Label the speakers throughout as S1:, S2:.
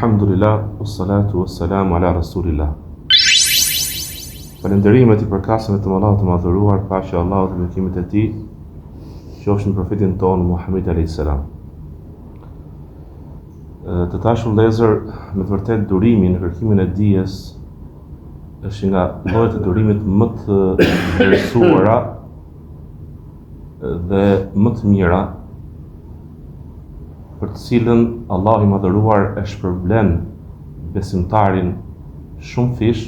S1: Elhamdulillah, wassalatu wassalamu ala rasulillah. Falënderimet i përkasin vetëm Allahut të Madhëruar, paqja e Allahut dhe bekimet e Tij, qofshin mbi profetin tonë Muhammed alayhis salam. Të dashur vëllezër, me të vërtetë durimi në kërkimin e dijes është një nga llojet e durimit më të vlerësuara dhe më të mira për të cilën Allahu i Madhëruar e shpërblen besimtarin shumëfish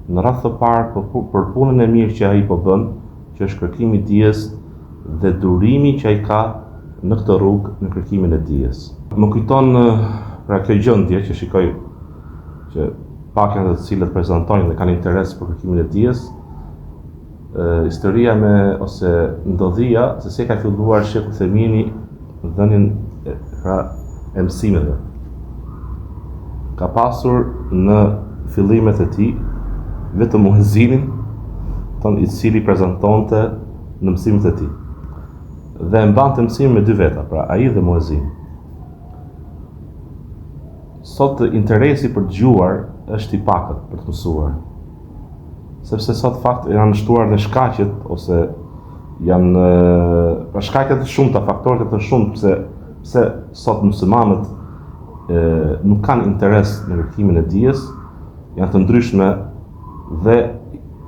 S1: në radhë të parë për, për punën e mirë që ai po bën, që është kërkimi i dijes dhe durimi që ai ka në këtë rrugë në kërkimin e dijes. Më kujton pra kjo gjendje që shikoj që pak janë të cilët prezantojnë dhe kanë interes për kërkimin e dijes, historia me ose ndodhia se si e ka filluar Shejh Uthejmini dhënien pra e mësimeve. Ka pasur në fillimet e tij vetëm muezinin, ton i cili prezantonte në mësimet e tij. Dhe e mbante mësimin me dy veta, pra ai dhe muezini. Sot interesi për të dëgjuar është i pakët për të mësuar. Sepse sot fakt janë shtuar dhe shkaqet ose janë pra shkaqet të shumta, faktorët të shumtë pse pse sot muslimanët e, nuk kanë interes në kërkimin e dijes, janë të ndryshme dhe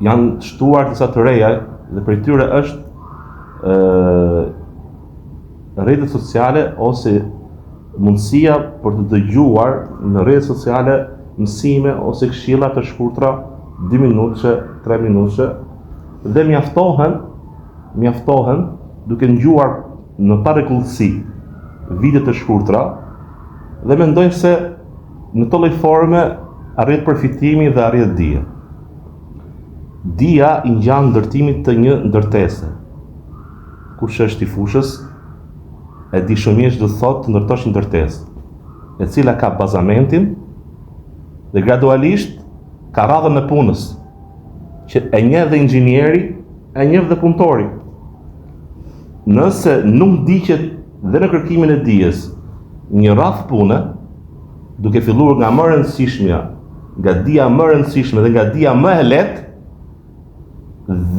S1: janë shtuar disa të reja dhe prej tyre është ë rrjetet sociale ose mundësia për të dëgjuar në rrjetet sociale mësime ose këshilla të shkurtra 2 minutëshe, 3 minutëshe dhe mjaftohen mjaftohen duke dëgjuar në parregullsi video të shkurtra dhe mendojnë se në këtë lloj forme arrihet përfitimi dhe arrihet dija. Dija i ngjan ndërtimit të një ndërtese. Kush është i fushës, e di shumë mirë ç'do të thotë të ndërtosh një ndërtesë, e cila ka bazamentin dhe gradualisht ka radhën e punës, që e njeh dhe inxhinieri, e njeh dhe punëtori. Nëse nuk ndiqet dhe në kërkimin e dijes një radhë pune, duke filluar nga më e rëndësishmja, nga dija më e rëndësishme dhe nga dija më e lehtë,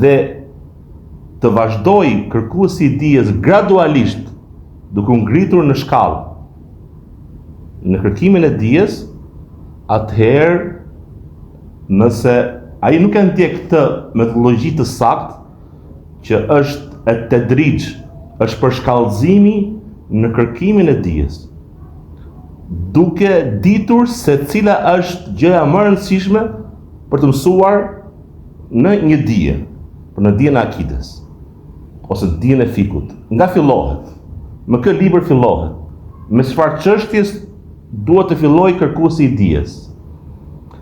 S1: dhe të vazhdojë kërkuesi i dijes gradualisht duke u ngritur në shkallë në kërkimin e dijes, atëherë nëse ai nuk e ndjek këtë metodologji të saktë, që është et-tedrixh, është përshkallëzimi në kërkimin e dijes, duke ditur se cila është gjëja më e rëndësishme për të mësuar në një dije, për në dijen e akides, ose dijen e fikhut, nga fillohet, me kë libër fillohet, me çfarë çështjes duhet të fillojë kërkuesi i dijes.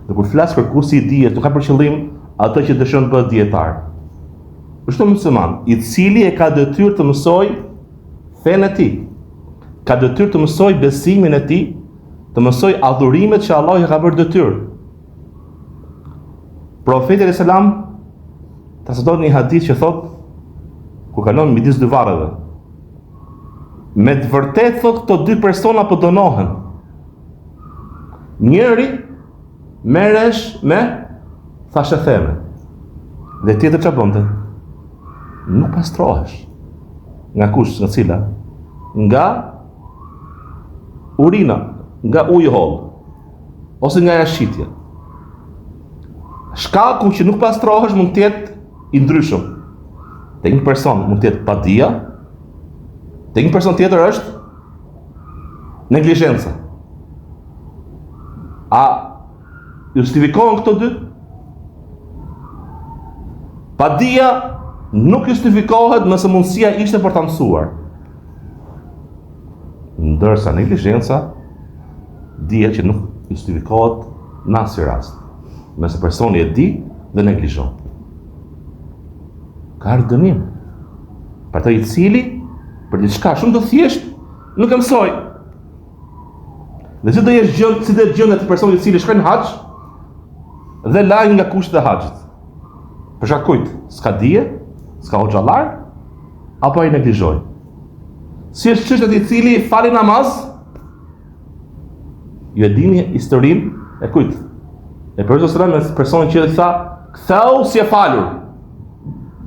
S1: Dhe kur flas kërkuesi i dijes, nuk ka për qëllim atë që dëshiron të bëhet dijetar. Është musliman, i cili e ka detyrë të mësojë fenë e tij. Ka detyrë të mësojë besimin e tij, të mësojë adhurimet që Allahu i ka bërë detyrë. Profeti alayhis salam transmeton një hadith që thotë kur kalon midis dy varreve. Me të vërtetë thotë këto dy persona po dënohen. Njëri merresh me thashetheme. Dhe tjetri ça bënte? Nuk pastrohesh. Nga kush, nga cila? Nga urina, nga uji i hollë. ose nga jashtëqitja. Shkaku që nuk pastrohesh mund të jetë i ndryshëm. Te një person mund të jetë padija, te një person tjetër është neglizhenca. A justifikohen këto dy? Padija nuk justifikohet nëse mundësia ishte për ta mësuar. Ndërsa neglizhenca dihet që nuk justifikohet në asnjë rast. Nëse personi e di dhe neglizhon. Ka ardhur dënim. Për atë i cili për diçka shumë të thjeshtë nuk e mësoi. Dhe si do jesh gjend, si do jetë gjendja e personit i cili shkon në haxh dhe la një nga kushtet e haxhit. Për shkak kujt? S'ka dije, s'ka hoxhallar, apo ai neglizhoi. Si është çështja i cili fali namaz? Ju e dini historinë e kujt? E Profetit sallallahu alajhi wasallam me personin që i tha, "Ktheu si je falur."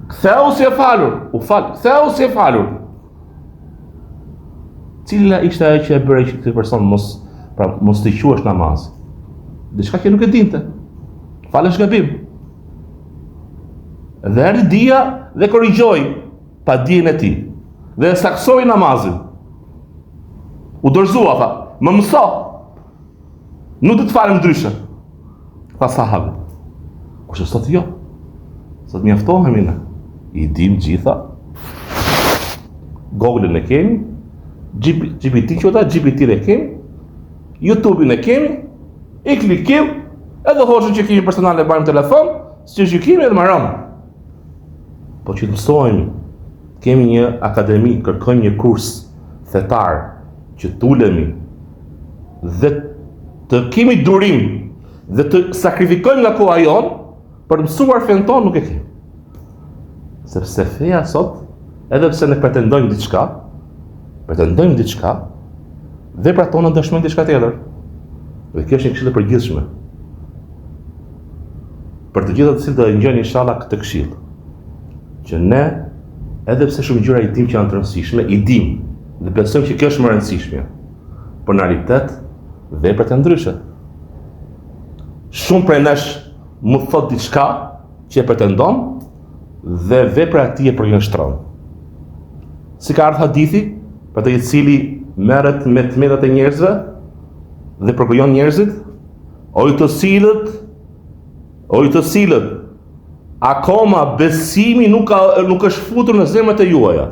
S1: Ktheu si je falur. U fal, ktheu si je falur. Cila ishte ajo që e bëri që këtë person mos pra mos t'i quhesh namaz? Diçka që nuk e dinte. Falesh gabim. Dhe erdhi dija dhe korrigjoi padijen e tij. Dhe e saktësoi namazin. U dorëzua, tha, më mëso. Nuk do të falem ndryshe. Tha sahabi. Kurse sot jo. Sot mjaftohemi ne. I dim gjitha. Google-in e kemi. GPT që ta, GPT-n e kemi. YouTube-in e kemi. I klikim. Edhe hoxhën që kemi personal e bajmë telefon. Si që kemi edhe mbaron. Po që të mësohemi, kemi një akademi, kërkojmë një kurs fetar që të ulemi dhe të kemi durim dhe të sakrifikojmë nga koha jonë për të mësuar fenë tonë nuk e kemi. Sepse feja sot, edhe pse ne pretendojmë diçka, pretendojmë diçka, veprat tona dëshmojnë diçka tjetër. Dhe kjo është një këshillë e përgjithshme. Për të gjithë ata të cilët do e ngjojnë inshallah këtë këshillë, që ne edhe pse shumë gjëra i dimë që janë të rëndësishme, i dimë dhe besojmë që kjo është më e rëndësishmja. Por në realitet veprat janë ndryshe. Shumë prej nesh mund të thotë diçka që e pretendon dhe vepra e tij e përgënjeshtron. Si ka ardhur hadithi, për atë i cili merret me të metat e njerëzve dhe përgojon njerëzit, o ju të cilët O ju të cilët akoma besimi nuk ka nuk është futur në zemrat e juaja.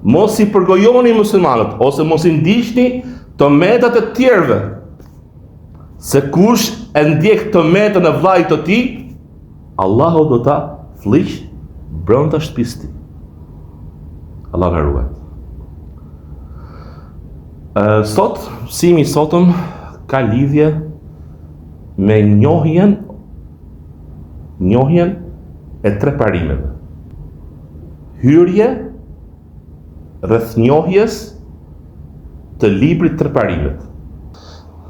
S1: Mos i përgojoni muslimanët ose mos i ndiqni të metat e të tjerëve. Se kush e ndjek të metën e vllait të tij, Allahu do ta flliq brenda shtëpisë tij. Allahu na ruajt. Sot, mësimi i sotëm ka lidhje me njohjen njohjen e tre parimeve. Hyrje rreth njohjes të librit tre parimet.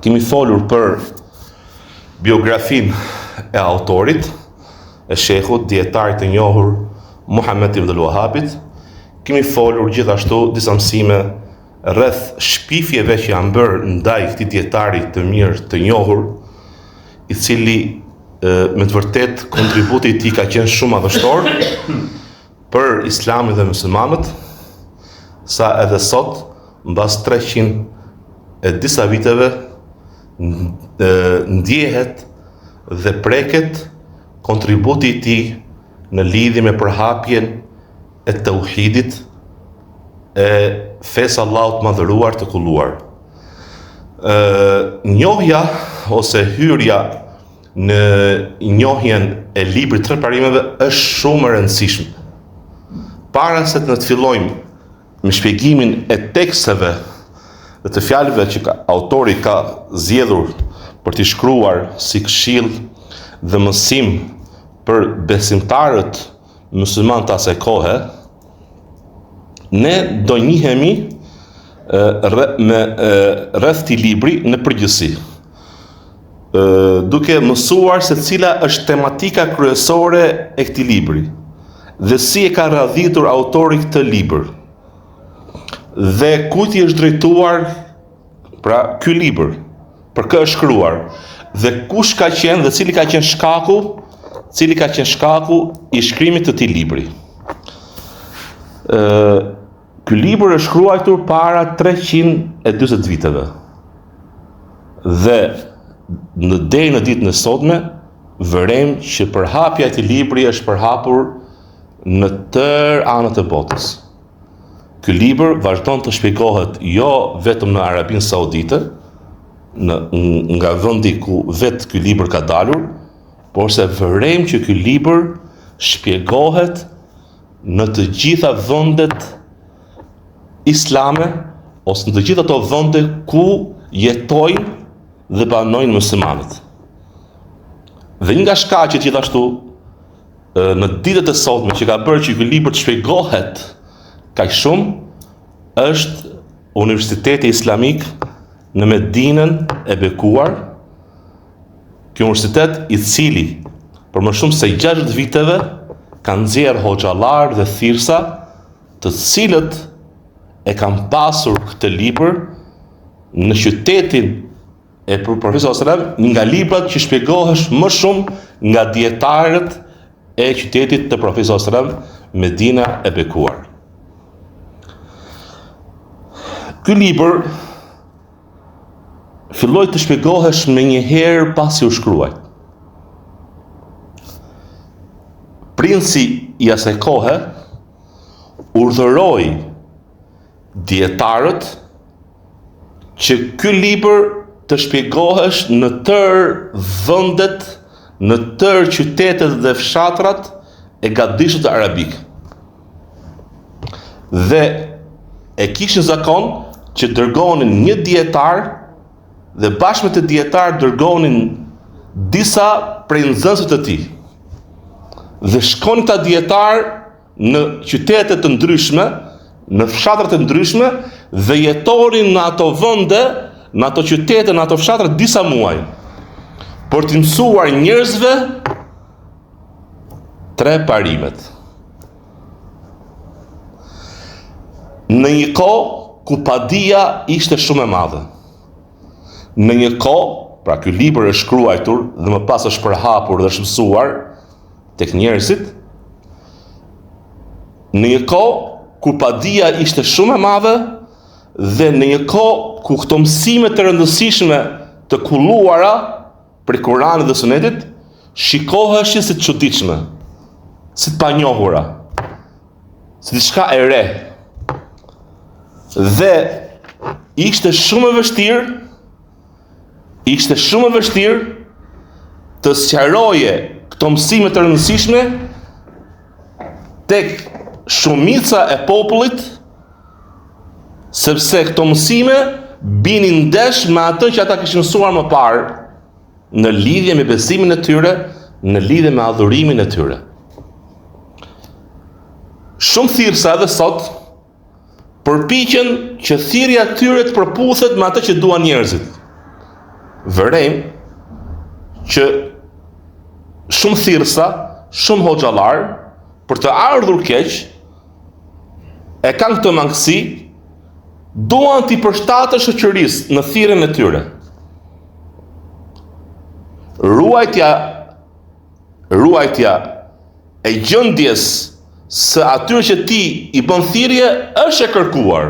S1: Kemi folur për biografinë e autorit, e shehut, dijetarit të njohur Muhammed ibn Abdul Wahhabit. Kemi folur gjithashtu disa mësime rreth shpifjeve që janë bërë ndaj këtij dijetari të mirë të njohur, i cili me të vërtetë kontributi i tij ka qenë shumë madhështor për Islamin dhe muslimanët, sa edhe sot mbas 300 e disa viteve ndjehet dhe preket kontributi i tij në lidhje me përhapjen e teuhidit e fesë Allahut të madhëruar të kulluar. Ë njohja ose hyrja në njohjen e librit tre parimeve është shumë e rëndësishme. Para se të ne të fillojmë me shpjegimin e teksteve dhe të fjalëve që ka, autori ka zgjedhur për t'i shkruar si këshillë dhe mësim për besimtarët muslimanë të asaj kohe, ne do njihemi me rreth këtij libri në përgjithësi. Duke mësuar se cila është tematika kryesore e këtij libri dhe si e ka radhitur autori këtë libër dhe kujt i është drejtuar Pra, ky libër, për kë është shkruar dhe kush ka qenë dhe cili ka qenë shkaku, cili ka qenë shkaku i shkrimit të këtij libri. Ë ky libër është shkruajtur para 340 viteve. Dhe në deri në ditën e sotme vërejmë që përhapja e këtij libri është përhapur në tërë anët e botës. Ky libër vazhdon të shpjegohet jo vetëm në Arabinë Saudite, në nga vendi ku vetë ky libër ka dalur, por se vërejmë që ky libër shpjegohet në të gjitha vendet islame ose në të gjitha ato vende ku jetojnë dhe banojnë muslimanët. Dhe një nga shkaqet gjithashtu në ditët e sotme që ka bërë që ky libër të shpjegohet kaq shumë është Universiteti Islamik në Medinën e bekuar, ky universitet i cili për më shumë se 60 viteve ka nxjerrë hoxhallarë dhe thirrësa të cilët e kanë pasur këtë libër në qytetin e profetit sallallahu alajhi wasallam, një nga librat që shpjegohesh më shumë nga dijetarët e qytetit të profetit sallallahu alajhi wasallam, Medina e bekuar. Ky libër filloi të shpjegohesh menjëherë pasi u shkruajt. Princi i asaj kohe urdhëroi dijetarët që ky libër të shpjegohesh në tërë vendet, në tërë qytetet dhe fshatrat e gadishullit arabik. Dhe e kishin zakon që dërgonin një dijetar dhe bashkë me atë dijetar dërgonin disa prej nxënësve të tij. Dhe shkonin këta dijetarë në qytete të ndryshme, në fshatra të ndryshme dhe jetonin në ato vende, në ato qytete, në ato fshatra disa muaj për t'i mësuar njerëzve tre parimet. Në një kohë ku padija ishte shumë e madhe. Në një kohë, pra ky libër është shkruajtur dhe më pas është përhapur dhe është mësuar tek njerëzit, në një kohë ku padija ishte shumë e madhe dhe në një kohë ku këto mësime të rëndësishme të kulluara prej Kuranit dhe Sunetit shikoheshin si të çuditshme, si të panjohura, si diçka e re. Dhe ishte shumë e vështirë Ishte shumë e vështirë të sqaroje këto mësime të rëndësishme tek shumica e popullit sepse këto mësime binin ndesh me atë që ata kishin mësuar më parë në lidhje me besimin e tyre, në lidhje me adhurimin e tyre. Shumë thirrësa edhe sot përpiqen që thirrja e tyre të përputhet me atë që duan njerëzit. Vërejmë që shumë thirrësa, shumë hoxhallarë, për të ardhur keq, e kanë këtë mangësi, duan t'i përshtaten shoqërisë në thirrjen e tyre. Ruajtja ruajtja e gjendjes së atyre që ti i bën thirrje është e kërkuar.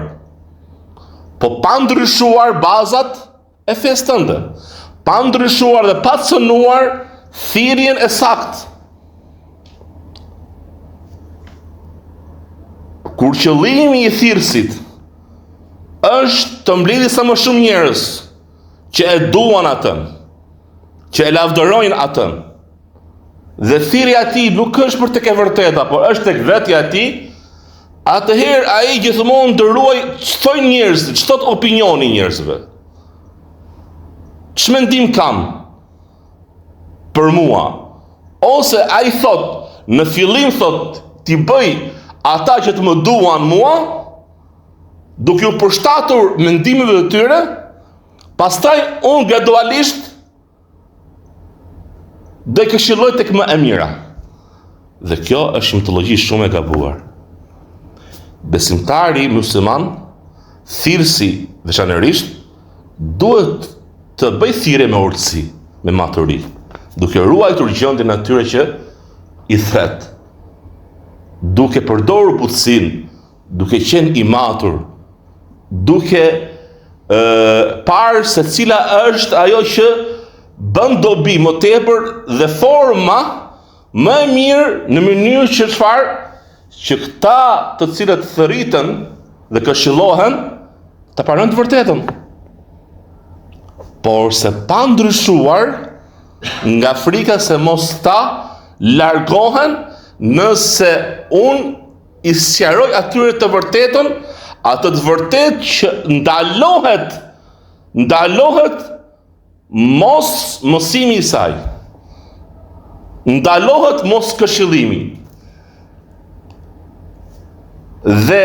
S1: Po pa ndryshuar bazat e fesë tënde, pa ndryshuar dhe pa cënuar thirrjen e saktë. Kur qëllimi i thirrësit është të mbledhë sa më shumë njerëz që e duan atë, që e lavdërojnë atë, dhe thirrja e tij nuk është për tek e vërteta, por është tek vetja e tij, atëherë ai gjithmonë do ruajë ç'thojnë njerëzit, ç'thotë opinioni i njerëzve. Ç'mendim kanë për mua? Ose ai thotë, në fillim thotë, t'i bëj ata që të më duan mua, duke iu përshtatur mendimeve të tyre, pastaj unë gradualisht Do i këshilloj tek më e mira. Dhe kjo është një metodologji shumë e gabuar. Besimtari musliman, thirrësi veçanërisht, duhet të bëjë thirrje me urtësi, me maturi, duke ruajtur gjendjen e atyre që i thret, duke përdorur butësinë, duke qenë i matur, duke e, parë se cila është ajo që bën dobi më tepër dhe forma më e mirë në mënyrë që çfarë që këta të cilët thërriten dhe këshillohen ta pranojnë të vërtetën. Por se pa ndryshuar nga frika se mos ta largohen nëse unë i sqaroj atyre të vërtetën, atë të vërtetë që ndalohet, ndalohet mos mësimi i saj. Ndalohet mos këshillimi. Dhe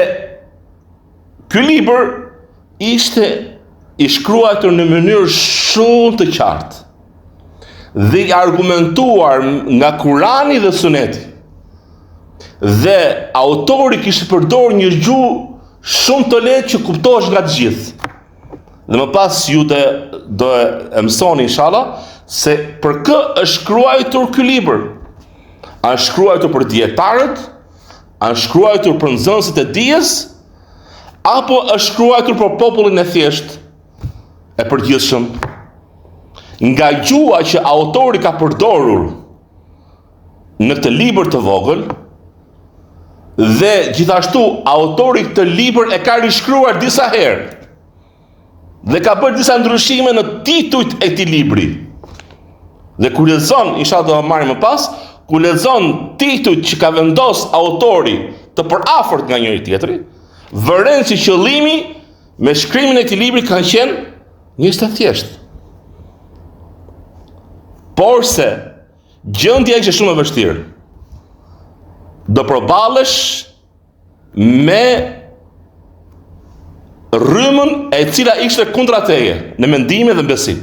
S1: ky libër ishte. i shkruajtur në mënyrë shumë të qartë dhe i argumentuar nga Kurani dhe Suneti. Dhe autori kishte përdorur një gjuhë shumë të lehtë që kuptohesh nga të gjithë. Dhe më pas ju do do e mësoni inshallah se për kë është shkruajtur ky libër. A është shkruajtur për dijetarët? A është shkruajtur për nxënësit e dijes? Apo është shkruajtur për popullin e thjeshtë e përgjithshëm? Nga gjuha që autori ka përdorur në këtë libër të vogël dhe gjithashtu autori këtë libër e ka rishkruar disa herë dhe ka bërë disa ndryshime në titujt e këtij libri. Dhe kur lexon, inshallah do ta marrim më pas, kur lexon titujt që ka vendos autori të përafërt nga njëri tjetri, vëren se qëllimi me shkrimin e këtij libri ka qenë njerëz të thjeshtë. Porse gjendja ishte shumë e vështirë. Do përballesh me rrymën e cila ishte kundra teje në mendime dhe në besim.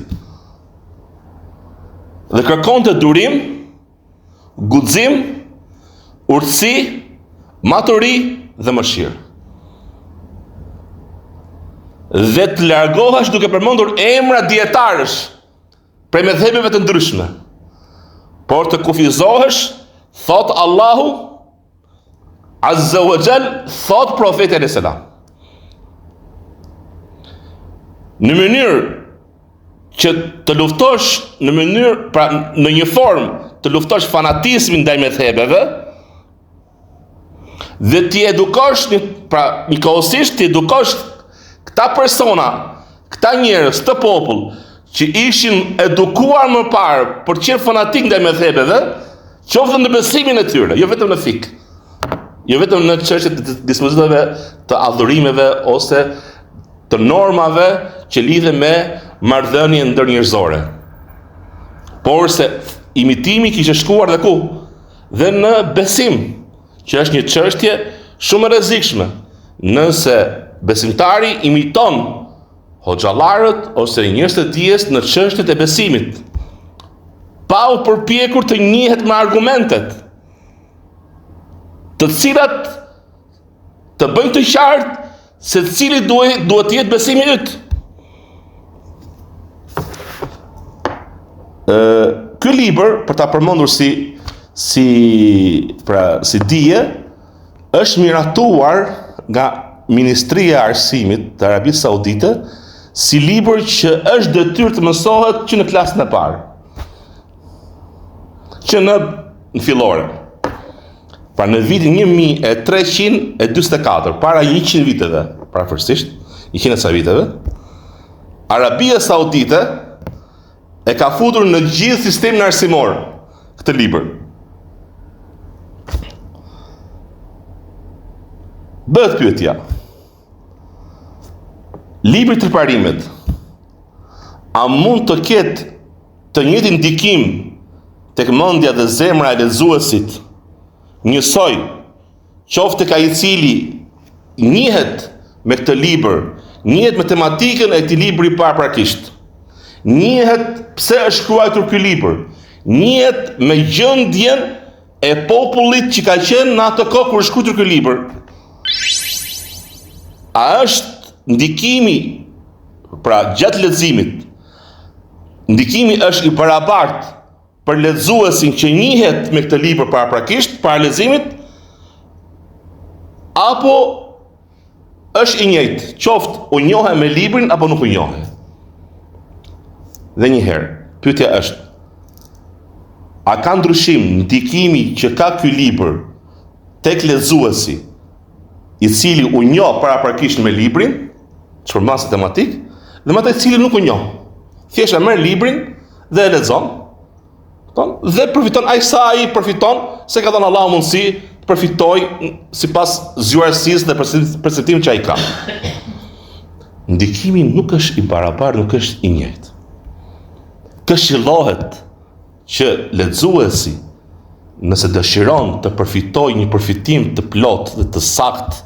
S1: Dhe kërkonte durim, guxim, urtësi, maturi dhe mëshirë. Dhe të largohesh duke përmendur emra dijetarësh prej medhhebeve të ndryshme. Por të kufizohesh, thotë Allahu Azza wa Jall, thotë profeti alejhi selam. Në mënyrë që të luftosh në mënyrë, pra në një formë të luftosh fanatizmin ndaj medhhebeve dhe t'i edukosh një, pra njëkohësisht t'i edukosh këta persona, këta njerëz, këtë popull që ishin edukuar më parë për të qenë fanatik ndaj medhhebeve, qoftë në besimin e tyre, jo vetëm në fikh. Jo vetëm në çështjet e dispozitave të adhurimeve ose të normave që lidhen me marrëdhënie ndërnjerëzore. Porse imitimi kishte shkuar dhe ku? Dhe në besim, që është një çështje shumë e rrezikshme. Nëse besimtari imiton hoxhallarët ose njerëz të dijes në çështjet e besimit, pa u përpjekur të njihet me argumentet, të cilat të bëjnë të qartë se cili duhet duhet të jetë besimi yt. Ë, ky libër për ta përmendur si si pra si dije është miratuar nga Ministria e Arsimit të Arabisë Saudite si libër që është detyrë të mësohet që në klasën e parë. Që në në fillore. Pra në vitin 1344, para 100 viteve, përafërsisht, 100 e ca viteve, Arabia Saudite e ka futur në gjithë sistemin arsimor këtë libër. Bëhet pyetja. Libri Tri Parimet, a mund të ketë të njëjtin ndikim tek mendja dhe zemra e lexuesit, njësoj, qoftë tek ai i cili njihet me këtë libër, njihet me tematikën e këtij libri paraprakisht, njihet pse është shkruajtur ky libër, njihet me gjendjen e popullit që ka qenë në atë kohë kur është shkruajtur ky libër. A është ndikimi pra gjatë leximit Ndikimi është i barabartë për lexuesin që njihet me këtë libër paraprakisht, para leximit, apo është i njëjtë, qoftë u njohe me librin apo nuk u njohe. Dhe një herë, pyetja është, a ka ndryshim ndikimi që ka ky libër tek lexuesi, i cili u njoh paraprakisht me librin, që përmban si tematikë, dhe me atë i cili nuk u njoh. Thjesht e merr librin dhe e lexon, kupton? Dhe përfiton aq sa ai përfiton, se ka dhënë Allahu mundësi të përfitojë sipas zgjuarsisë dhe perceptimit që ai ka. Ndikimi nuk është i barabartë, nuk është i njëjtë. Këshillohet që lexuesi nëse dëshiron të përfitojë një përfitim të plotë dhe të saktë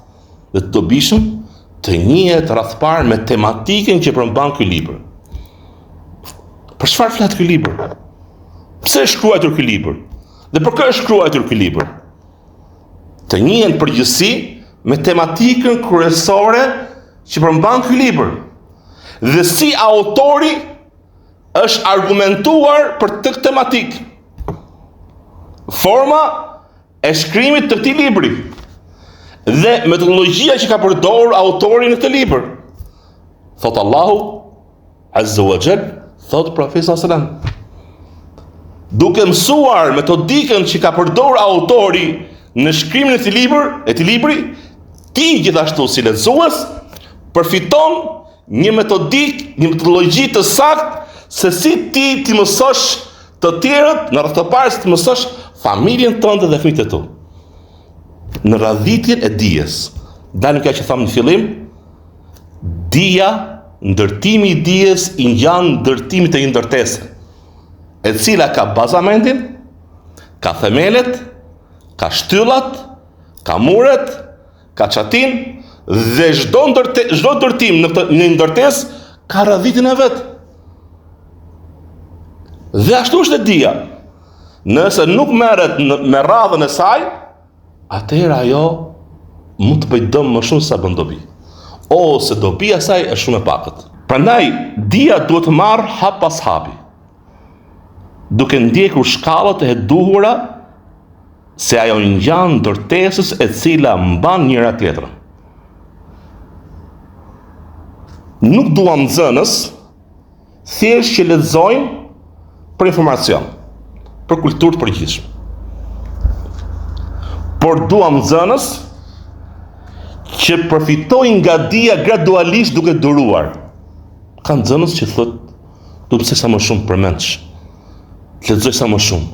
S1: dhe të dobishëm, Të njihet radhë parë me tematikën që përmban ky libër. Për çfarë flet ky libër? Pse është shkruajtur ky libër? Dhe për kë është shkruajtur ky libër? Të njihen në përgjithësi me tematikën kryesore që përmban ky libër. Dhe si autori është argumentuar për këtë tematikë. Forma e shkrimit të këtij libri dhe metodologjia që ka përdorur autori në këtë libër. Thotë Allahu Azza wa Jall, thotë profeti sallallahu alajhi wasallam. Duke mësuar metodikën që ka përdorur autori në shkrimin e këtij libër, e këtij libri, ti gjithashtu si lexues përfiton një metodikë, një metodologji të saktë se si ti t'i mësosh të tjerët në radhë të parë si të mësosh familjen tënde dhe fëmijët e tu. Në radhitjen e dijes, dalim kjo që thamë në fillim, dija, ndërtimi i dijes i ngjan ndërtimit të një ndërtese, e cila ka bazamentin, ka themelet, ka shtyllat, ka muret, ka çatinë dhe çdo ndërte, çdo ndërtim në këtë në një ndërtesë ka radhitjen e vet. Dhe ashtu është dhe dija. Nëse nuk merret në, me radhën e saj, atëherë ajo mund të bëjë dëm më shumë se sa bën dobi. Ose dobia e saj është shumë e pakët. Prandaj dija duhet të marrë hap pas hapi, duke ndjekur shkallët e duhura se ajo i ngjan ndërtesës e cila mban njëra tjetrën. Nuk duam nxënës thjesht që lexojnë për informacion, për kulturë të përgjithshme. Por duam nxënës që përfitojnë nga dija gradualisht duke duruar. Ka nxënës që thotë, du të mësoj sa më shumë përmendsh, të lexoj sa më shumë.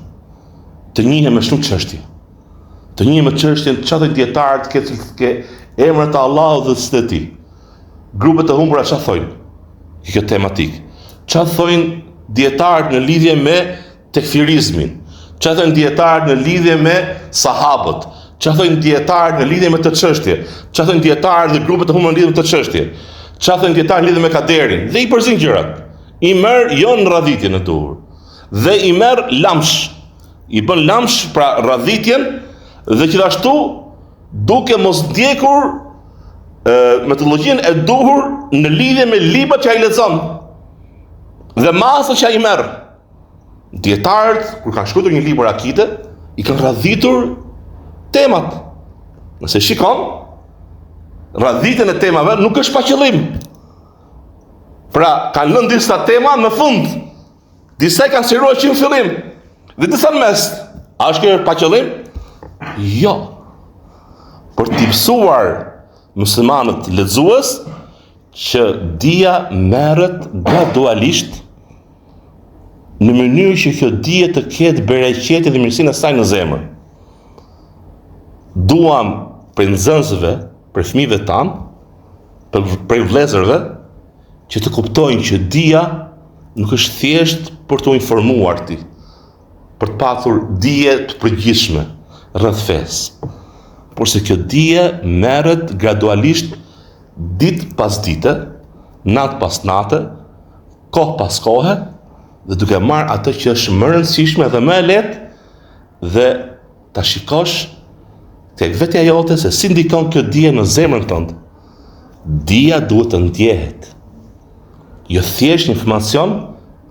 S1: Të njihem me shumë çështje. Të njihem me çështjen ça thonë dijetarët ke ke emrat e Allahut dhe cilësitë e tij. Grupet e humbura ça thonë? Kjo tematikë. Ça thonë dijetarët në lidhje me tekfirizmin? Ça thonë dijetarët në lidhje me sahabët? Ça thonë dijetarët në lidhje me këtë çështje? Ça thonë dijetarët dhe grupet e humbura në lidhje me këtë çështje? Ça thonë dijetarët në lidhje me kaderin? Dhe i përzin gjërat. I merr jo në radhitjen e duhur. Dhe i merr lamsh. I bën lamsh pra radhitjen dhe gjithashtu duke mos ndjekur metodologjinë e duhur në lidhje me librat që ai lexon dhe masat që ai merr. Dijetarët kur kanë shkruar një libër akide, i kanë radhitur temat. Nëse shikon radhitjen e temave nuk është pa qëllim. Pra, kanë lënë disa tema në fund. Disa i kanë sqaruar që në fillim dhe disa në mes. A është kjo pa qëllim? Jo. Për t'i mësuar muslimanët lexues që dija merret gradualisht në mënyrë që kjo dije të ketë bereqetin dhe mirësinë e saj në zemër. Duam prej nxënësve, prej fëmijëve tanë, prej vëllezërve, që të kuptojnë që dija nuk është thjesht për t'u informuar ti, për të patur dije të përgjithshme rreth fesë, por se kjo dije merret gradualisht ditë pas dite, natë pas nate, kohë pas kohe, dhe duke marrë atë që është më e rëndësishme dhe më e lehtë dhe ta shikosh tek vetja jote se si ndikon kjo dije në zemrën tënde. Dija duhet të ndjehet. Jo thjesht një informacion,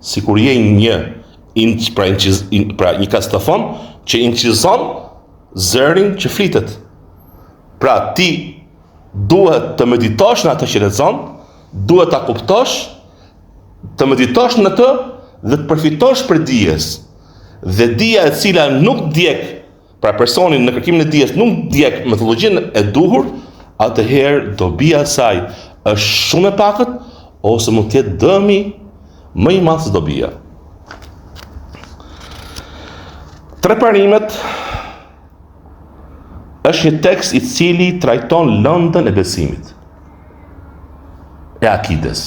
S1: sikur je një in, pra, inçiz, in, pra një kasetofon që incizon zërin që flitet. Pra ti duhet të meditosh në atë që lexon, duhet ta kuptosh, të meditosh në të dhe të përfitosh prej dijes. Dhe dija e cila nuk ndjek, pra personi në kërkimin e dijes nuk ndjek metodologjinë e duhur, atëherë dobia e saj është shumë e pakët ose mund të jetë dëmi më i madh se dobia. Tre parimet është një tekst i cili trajton lëndën e besimit, e akides.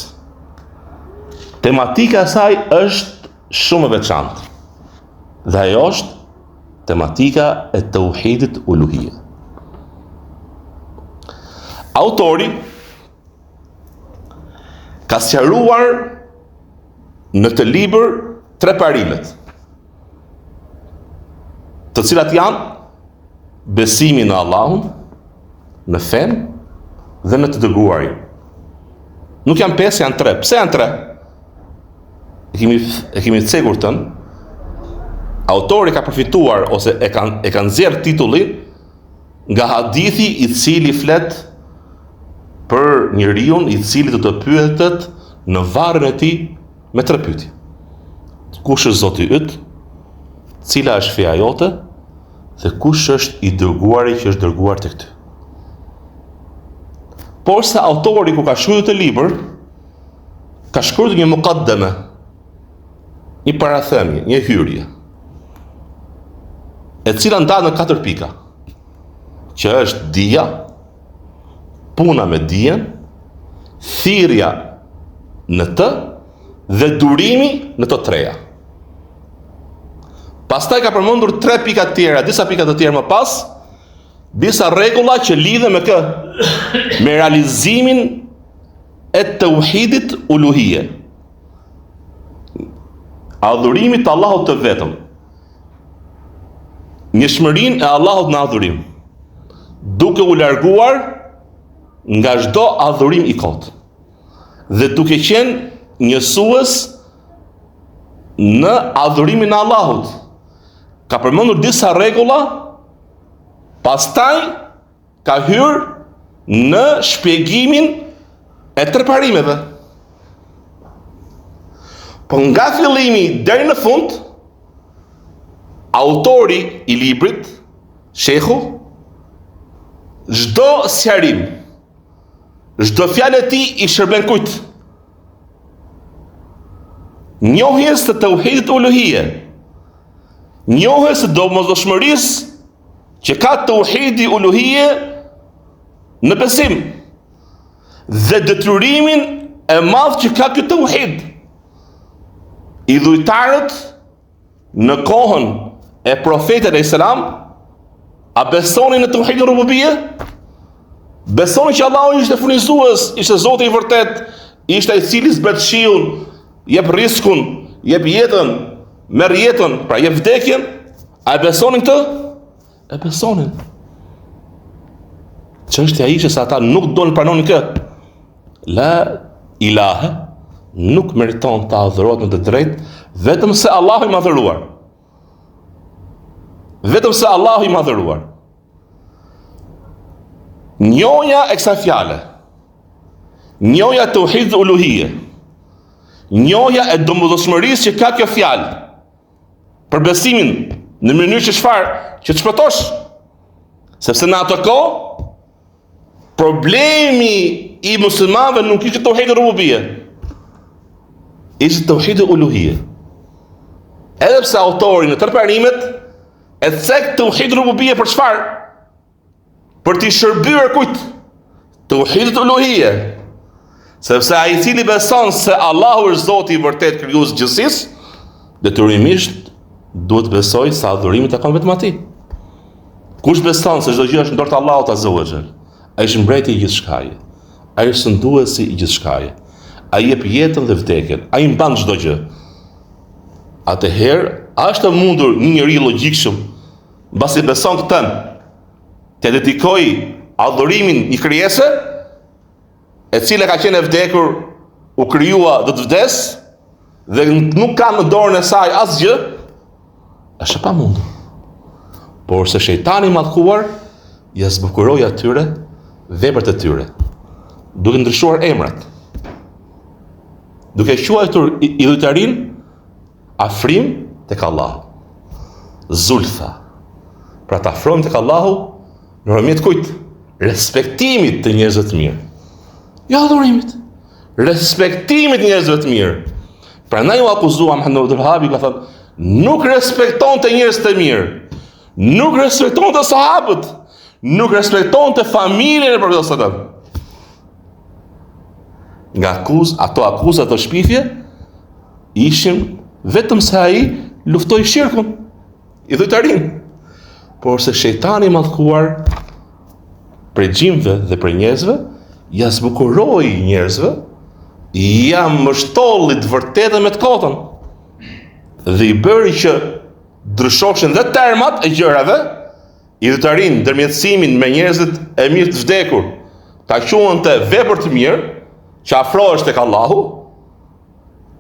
S1: Tematika e saj është shumë e veçantë. Dhe ajo është tematika e teuhidit uluhije. Autori. Ka sqaruar në këtë libër tre parimet, të cilat janë besimi në Allahun, në fenë dhe në të dërguarin. Nuk janë pesë, janë tre. Pse janë tre? E kemi e kemi cekur tën. Autori ka përfituar ose e ka e ka nxjerr titullin nga hadithi i cili flet për njeriun i cili do të pyetet në varrin e tij me tre pyetje. Kush është Zoti yt? Cila është feja jote? Dhe kush është i dërguari që është dërguar tek ty? Porse autori kur ka shkruar këtë libër, ka shkruar një mukaddeme, një parathënie, një hyrje, e cila ndahet në katër pika, që është dija, puna me dijen, thirrja në të dhe durimi në të treja. Pastaj ka përmendur tre pika të tjera, disa pika të tjera më pas, disa rregulla që lidhen me kë? Me realizimin e teuhidit uluhije. Adhurimit të Allahut të vetëm. Njëshmërinë e Allahut në adhurim. Duke u larguar nga çdo adhurim i kotë. Dhe duke qenë njësues në adhurimin e Allahut. Ka përmendur disa rregulla, pastaj ka hyrë në shpjegimin e tre parimeve. Po nga fillimi deri në fund, autori i librit, shehu, çdo sqarim, çdo fjalë e tij i shërben kujt? Njohjes të teuhidit uluhije, njohjes së domosdoshmërisë që ka teuhidi uluhije në besim dhe detyrimin e madh që ka ky teuhid. Idhujtarët në kohën e profetit alejhi selam a besonin në teuhidin rububije? Besonin që Allahu ishte furnizues, ishte Zoti i vërtetë, ishte ai i cili zbret shiun, jep riskun, jep jetën, merr jetën, pra jep vdekjen, A e besonin këtë? E besonin. Çështja ishte se ata nuk donin të pranonin kë. La ilahe nuk meriton të adhurohet me të drejtë vetëm se Allahu i madhëruar. Vetëm se Allahu i madhëruar. Njohja e kësaj fjale, njohja e teuhidit uluhije, njohja e domosdoshmërisë që ka kjo fjalë, për besimin në mënyrë që çfarë, që të shpëtosh. Sepse në atë kohë problemi i muslimanëve nuk ishte teuhidi rububije. Ishte teuhidi uluhije. Edhe pse autori në tre parimet e cek teuhidin rububije për çfarë? Për t'i shërbyer kujt? Teuhidit uluhije. Sepse ai i cili beson se Allahu është Zoti i vërtetë krijues i gjithësisë, detyrimisht duhet të besojë se adhurimi i takon vetëm atij. Kush beson se çdo gjë është në dorë të Allahut azza wa jall, ai është mbreti i gjithçkaje. Ai është sunduesi i gjithçkaje. Ai jep jetën dhe vdekjen. Ai mban çdo gjë. Atëherë, a është e mundur një njeri i logjikshëm Mbasi beson këtë, t'ia dedikojë adhurimin një krijese, e cila ka qenë e vdekur, u krijua do të vdesë, dhe nuk ka në dorën e saj asgjë, është e pamundur. Por se shejtani i mallkuar, ia zbukuroi atyre veprat e tyre, duke ndryshuar emrat, duke quajtur idhujtarinë Afrim tek Allahu. Zulfa. Pra të afrohemi tek Allahu nëpërmjet kujt? Respektimit të njerëzve të mirë. Jo adhurimit. Respektimit të njerëzve të mirë. Prandaj u akuzua Muhammed Abdul Wahhabi ka thënë, nuk respektonte njerëz të mirë. Nuk respektonte sahabët. Nuk respektonte familjen e profetit sallallahu alajhi wasallam. Nga akuz, ato akuza ato shpifje ishin vetëm se ai luftoi shirkun, idhujtarinë. Por se shejtani i mallkuar prej xhinëve dhe prej njerëzve, ia zbukuroi njerëzve. Ia mbështolli të vërtetën me të kotën. Dhe i bëri që ndryshoshin dhe termat e gjërave, idhujtarinë, ndërmjetësimin me njerëzit e mirë të vdekur, ta quante vepër të mirë, që afrohesh tek Allahu,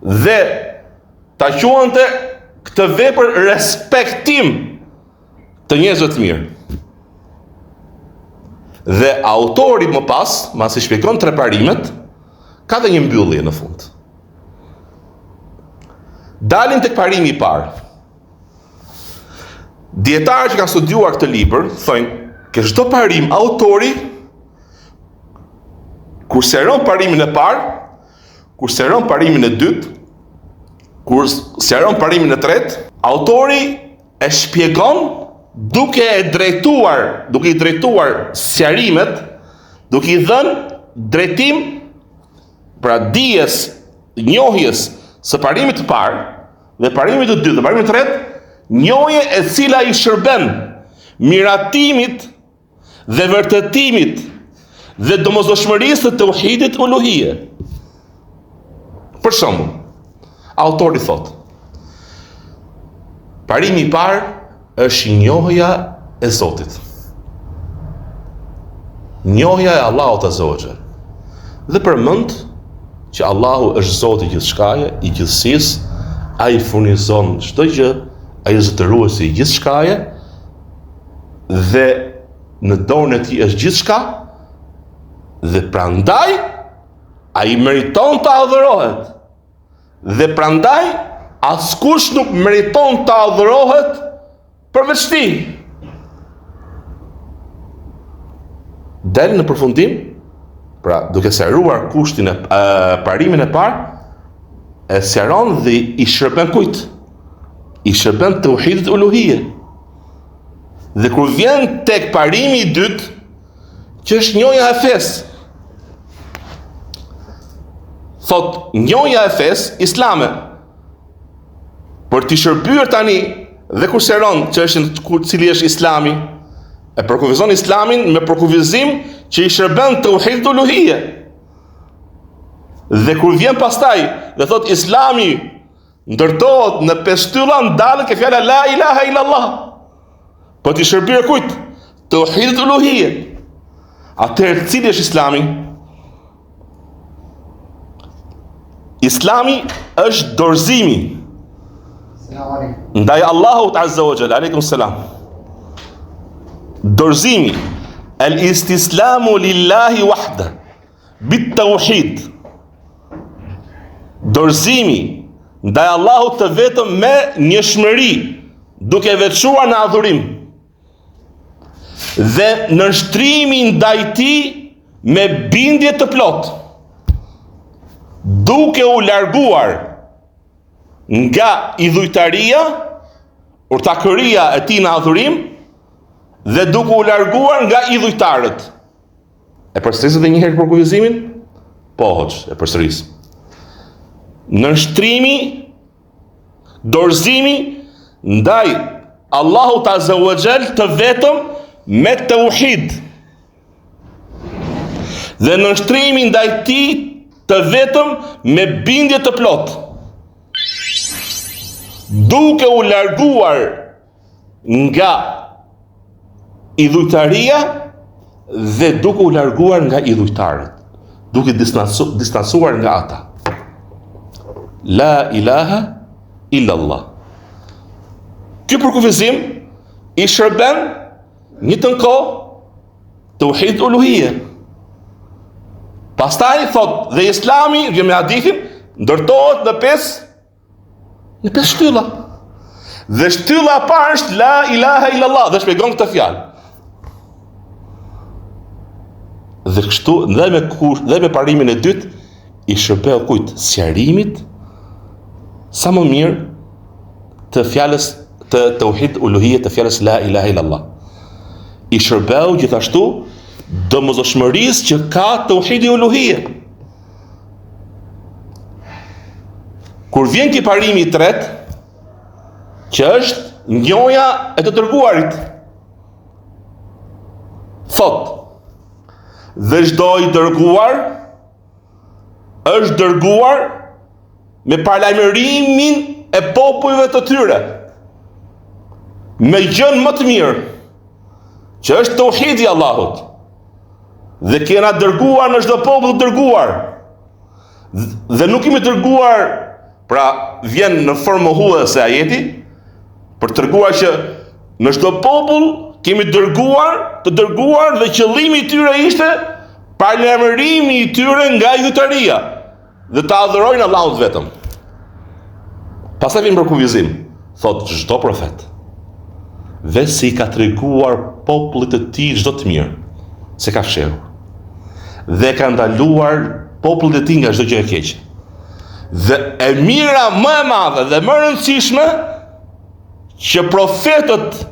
S1: dhe ta quante këtë vepër respektim të njerëzve të mirë. Dhe autori më pas, masi shpjegon tre parimet, ka dhe një mbyllje në fund. Dalim tek parimi i parë. Dijetarët që kanë studiuar këtë libër, thonë, ke çdo parim autori kur sqaron parimin e parë, kur sqaron parimin e dytë, kur sqaron parimin e tretë, autori e shpjegon duke e drejtuar, duke i drejtuar sqarimet, duke i dhënë drejtim pra dijes, njohjes së parimit të parë dhe parimit të dytë dhe parimit të tretë, njohje e cila i shërben miratimit dhe vërtetimit dhe domosdoshmërisë së teuhidit uluhije. Për shembull, autori thotë: Parimi i parë është njohja e Zotit. Njohja e Allahut azza wa xhel. Dhe përmend që Allahu është Zoti i gjithçkaje, i gjithësisë, ai furnizon çdo gjë, ai është zotëruesi i gjithçkaje, dhe në dorën e tij është gjithçka dhe prandaj ai meriton të adhurohet dhe prandaj askush nuk meriton të adhurohet përveç tij. Del në përfundim, pra duke sqaruar kushtin e, e parimin e parë, e sqaron dhe i shërben kujt? I shërben teuhidit uluhije. Dhe kur vjen tek parimi i dytë, që është njohja e fesë, thotë njohja e fesë islame, për t'i shërbyer tani dhe kur sqaron çështjen kur cili është islami, e përkufizon islamin me përkufizim që i shërben teuhidit uluhije. Dhe kur vjen pastaj dhe thotë islami Ndërtohet në pesë shtylla ndalet ke fjala la ilaha illa Allah. Për t'i shërbyer kujt? Teuhidit uluhije. Atëherë cili është Islami? Islami është dorëzimi ndaj Allahut azza wa jall aleikum selam. Dorëzimi el istislamu lillahi wahda. Bit tauhid. Dorëzimi ndaj Allahut të vetëm me njëshmëri, duke veçuar në adhurim. Dhe nënshtrimi ndaj tij me bindje të plotë. Duke u larguar nga idhujtaria, ortakëria e tij në adhurim dhe duke u larguar nga idhujtarët. E përsëris edhe një herë përkufizimin? Po, hoxhë, e përsëris. Nënshtrimi, dorëzimi ndaj Allahut Azza wa Jall të vetëm me teuhid. Dhe nënshtrimi ndaj tij të vetëm me bindje të plotë. Duke u larguar nga idhujtaria dhe duke u larguar nga idhujtarët, duke distancuar nga ata. La ilaha illa Allah. Ky përkufizim i shërben njëjtën kohë teuhid uluhije. Pastaj thotë dhe Islami vjen me hadithin ndërtohet në pesë Në pesë shtylla. Dhe shtylla e parë është la ilaha illallah dhe shpjegon këtë fjalë. Dhe kështu dhe me kush, dhe me parimin e dytë i shërbeu kujt sqarimit sa më mirë të fjalës të teuhid uluhije të fjalës la ilaha illallah. I shërbeu gjithashtu domosdoshmërisë që ka teuhidi uluhije. Kur vjen ke parimi i tretë, që është njohja e të dërguarit, thotë, dhe çdo i dërguar, është dërguar me paralajmërimin e popujve të tyre me gjënë më të mirë që është teuhidi i Allahut dhe kena dërguar në çdo popull të dërguar dhe nuk kemi dërguar pra vjen në formë mohuese ajeti për të treguar që në çdo popull kemi dërguar të dërguar dhe qëllimi i tyre ishte paralajmërimi i tyre nga idhujtaria dhe ta adhurojnë Allahun vetëm. Pastaj vjen përkufizim, thotë çdo profet, veçse i ka treguar popullit të tij çdo të mirë, s'e ka fshehur. Dhe ka ndaluar popullin e tij nga çdo gjë e keqe. Dhe e mira më e madhe dhe më e rëndësishme që profetët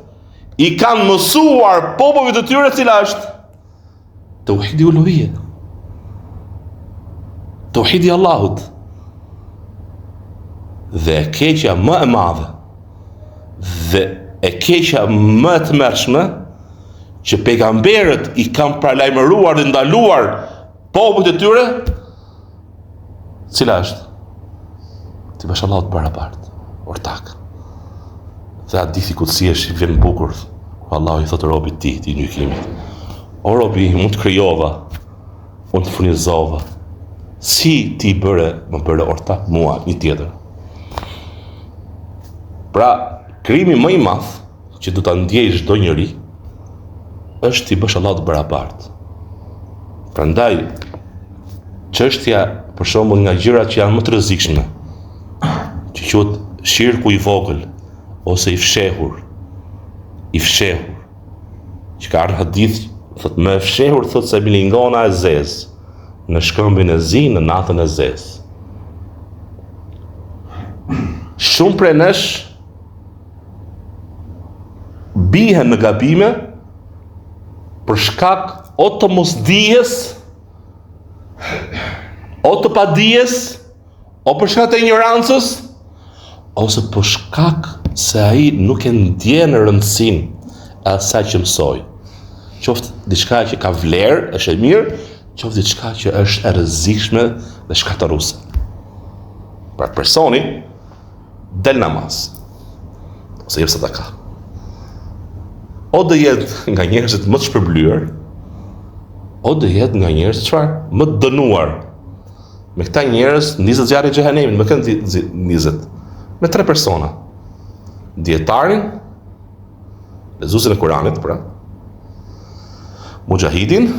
S1: i kanë mësuar popujve të tyre cila është Teuhidi uluhije. Teuhidi i Allahut. Dhe e keqja më e madhe dhe e keqja më e tmerrshme që pejgamberët i kanë paralajmëruar dhe ndaluar popujt e tyre Cila është? T'i bësh Allahut të barabartë, ortak. Dhe hadithi kudsi është i vjen bukur, ku Allahu i thotë robit tij, ditën e gjykimit. O robi, unë të krijova, unë të furnizova, si ti bëre, më bëre ortak mua, një tjetër. Pra, krimi më i madh, që do ta ndjejë çdo njeri, është t'i bësh Allahut të barabartë. Prandaj, çështja për shembull nga gjërat që janë më të rrezikshme, që quhet shirku i vogël ose i fshehur, i fshehur, që ka ardhur hadith, thotë më e fshehur thotë se milingona e zezë në shkëmbin e zi në natën e zezë. Shumë prej nesh bien në gabime për shkak o të mosdijes, o të padijes, o për shkak të injorancës, ose për shkak se ai nuk e ndjen rëndësinë e asaj që mësoi. Qoftë diçka që ka vlerë, është e mirë, qoftë diçka që është e rrezikshme dhe shkatërruese. Pra personi del namaz ose jep sadaka. O do jetë nga njerëzit më të shpërblyer, o do jetë nga njerëzit çfarë? Më të dënuar. Me këta njerëz ndizet zjarri i xhehenemit, me kënd ndizet? Me tre persona. Dijetarin, lexuesin e Kuranit, pra, muxhahidin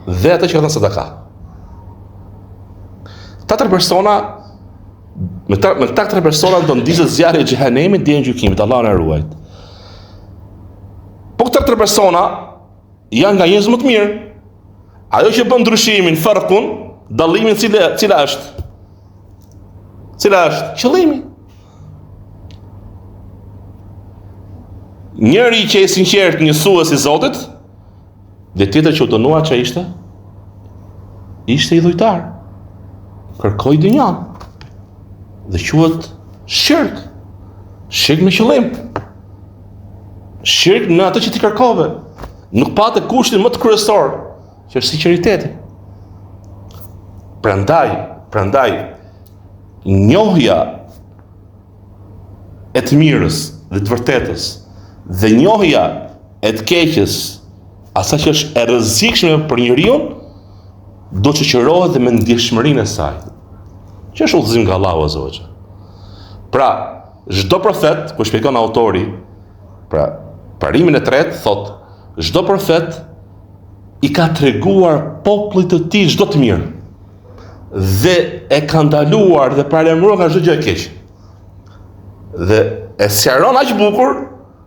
S1: dhe atë që ka dhënë sadaka. Këta tre persona Me këta, me këta tre persona do ndizet zjarri i xhehenemit ditën e gjykimit, Allahu na ruajt. Po këta tre persona janë nga njerëz më të mirë. Ajo që bën ndryshimin, farkun, dallimin cila cila është? Cila është? Qëllimi. Njëri që i sinqert njësues i Zotit, Dhe tjetër që u dënua ça ishte? Ishte idhujtar. Kërkoi dynjan. Dhe quhet shirk. Shirk me qëllim. Shirk në atë që ti kërkove. Nuk pate kushtin më të kryesor, që është sinqeriteti. Prandaj, prandaj njohja e të mirës dhe të vërtetës dhe njohja e të keqes, asaj që është e rrezikshme për njeriun, do të shoqërohet dhe me ndjeshmërinë e saj. Që është udhëzim nga Allahu azza wa jall. Pra, çdo profet, kur shpjegon autori, pra parimin e tretë thotë, çdo profet i ka treguar popullit të tij çdo të mirë dhe e ka ndaluar dhe paralajmëruar nga çdo gjë e keqe. Dhe e sqaron aq bukur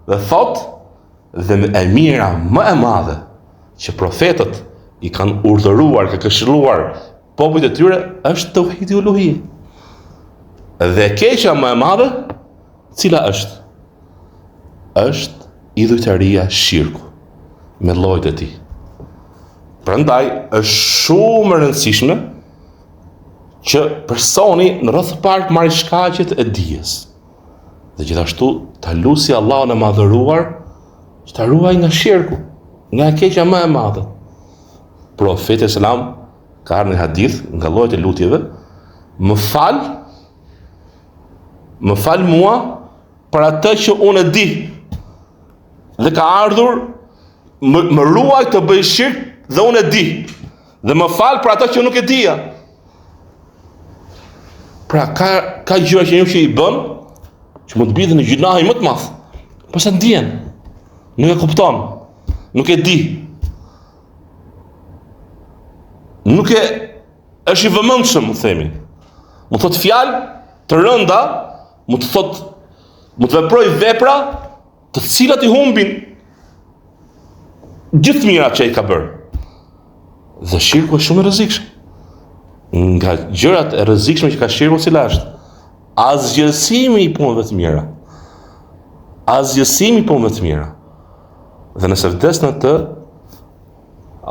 S1: Dhe thotë, dhe e mira më e madhe që profetët i kanë urdhëruar, kanë këshilluar popujt e tyre është teuhidi uluhije. Dhe e keqja më e madhe, cila është? Është idhujtaria shirku me llojet e tij. Prandaj është shumë e rëndësishme që personi në radhë të parë të marrë shkaqet e dijes. Dhe gjithashtu ta lusi Allahun e madhëruar që ta ruajë nga shirku, nga e keqja më e madhe. Profeti selam Ka ardhur në hadith nga llojet e lutjeve, më fal, më fal mua për atë që unë e di. Dhe ka ardhur më, më ruaj të bëj shirk dhe unë e di. Dhe më fal për atë që nuk e dija. Pra ka ka gjëra që njeriu që i bën, që mund të bjerë në gjynahin më të madh. Po s'e ndien. Nuk e kupton. Nuk e di. Nuk e është i vëmendshëm, mund të themi. Mund të thotë fjalë të rënda, mund të thotë mund të veprojë vepra të cilat i humbin gjithë mirat që ai ka bërë. Dhe shirku është shumë i rrezikshëm. Nga gjërat e rrezikshme që ka shirku cila është asgjësimi i punëve të mira. Asgjësimi i punëve të mira. Dhe nëse vdes në të,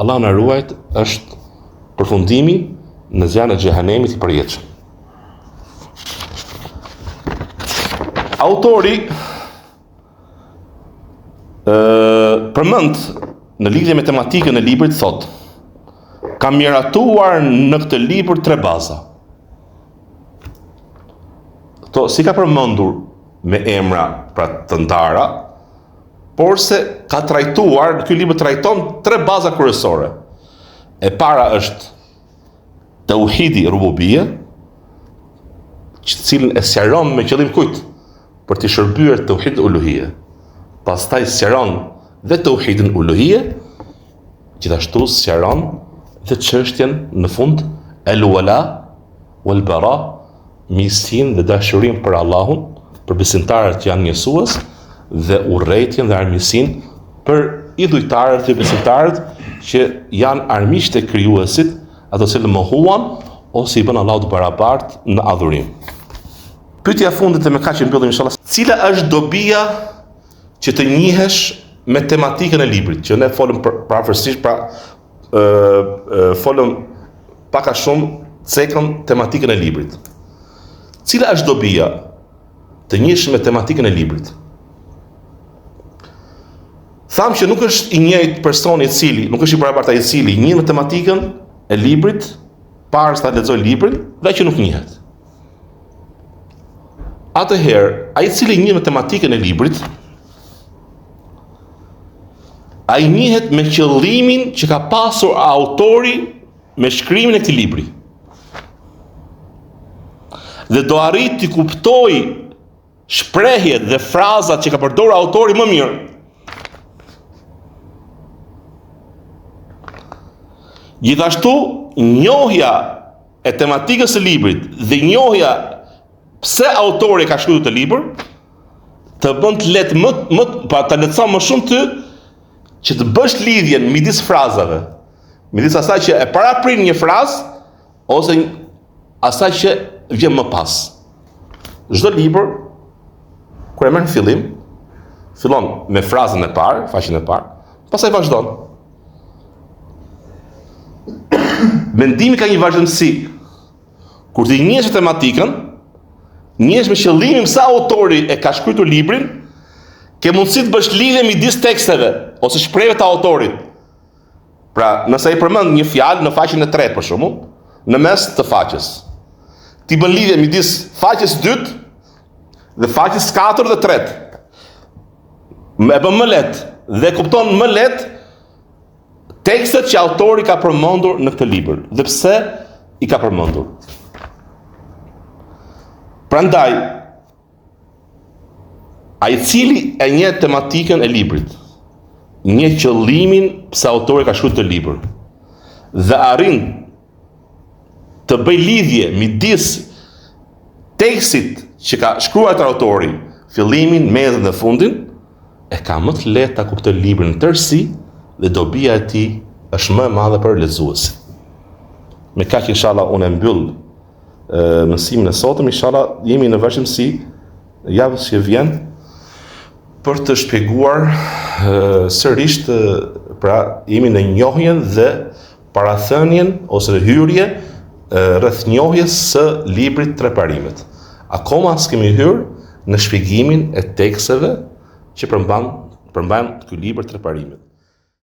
S1: Allahu na ruajt, është përfundimi në zjarrin e xhehenemit i përjetshëm. Autori ë përmend në lidhje me tematikën e librit thotë kam miratuar në këtë libër tre baza. Këto s'i ka përmendur me emra pra të ndara, porse ka trajtuar, ky libër trajton tre baza kryesore. E para është Teuhidi rububije, që të cilën e sqaron me qëllim kujt për t'i shërbyer teuhidit uluhije. Pastaj sqaron dhe teuhidin uluhije, gjithashtu sqaron dhe çështjen në fund el wala wal bara, miqësinë dhe dashurinë për Allahun, për besimtarët që janë njësues dhe urrejtjen dhe armiqësinë për idhujtarët dhe besimtarët që janë armiqtë e krijuesit, ato të cilët mohuan ose i bënë Allahut të barabartë në adhurim. Pyetja e fundit dhe me kaq e mbyllim inshallah. Cila është dobia që të njihesh me tematikën e librit, që ne folëm për, përafërsisht pra ë folëm pak a shumë cekëm tematikën e librit. Cila është dobia të njihesh me tematikën e librit? Thamë që nuk është i njëjtë personi i cili, nuk është i barabartë ai i cili njihet me tematikën e librit, para se ta lexojë librin dhe që nuk njihet. Atëherë, ai i cili njihet me tematikën e librit, ai njihet me qëllimin që ka pasur autori me shkrimin e këtij libri. Dhe do arrijë t'i kuptojë shprehjet dhe frazat që ka përdorur autori më mirë. Gjithashtu, njohja e tematikës së librit dhe njohja pse autori ka shkruar këtë libër, të bën të lehtë më më pa të lehtëson më shumë ty që të bësh lidhjen midis frazave, midis asaj që e paraprin një frazë ose asaj që vjen më pas. Çdo libër kur e merr në fillim, fillon me frazën e parë, faqen e parë, pastaj vazhdon. Mendimi ka një vazhdimësi. Kur ti njihesh me tematikën, njihesh me qëllimin pse autori e ka shkruar librin, ke mundësi të bësh lidhje midis teksteve ose shprehjeve të autorit. Pra, nëse ai përmend një fjalë në faqen e tretë për shembull, në mes të faqes. Ti bën lidhje midis faqes dytë dhe faqes 4 dhe 3. E bën më lehtë dhe kupton më lehtë tekstet që autori ka përmendur në këtë libër dhe pse i ka përmendur. Prandaj ai i cili e njeh tematikën e librit, njeh qëllimin pse autori ka shkruar këtë libër dhe arrin të bëjë lidhje midis tekstit që ka shkruar autori, fillimin, mesin dhe fundin, e ka më të lehtë ta kuptojë librin në tërësi dhe dobia e tij është më e madhe për lexuesin. Me kaq inshallah unë e mbyll mësimin e sotëm, inshallah jemi në vazhdimësi javës që vjen për të shpjeguar sërish pra jemi në njohjen dhe parathënien ose në hyrje rreth njohjes së librit Tre Parimet. Akoma s'kemi hyrë në shpjegimin e teksteve që përmban përmban ky libër Tre Parimet.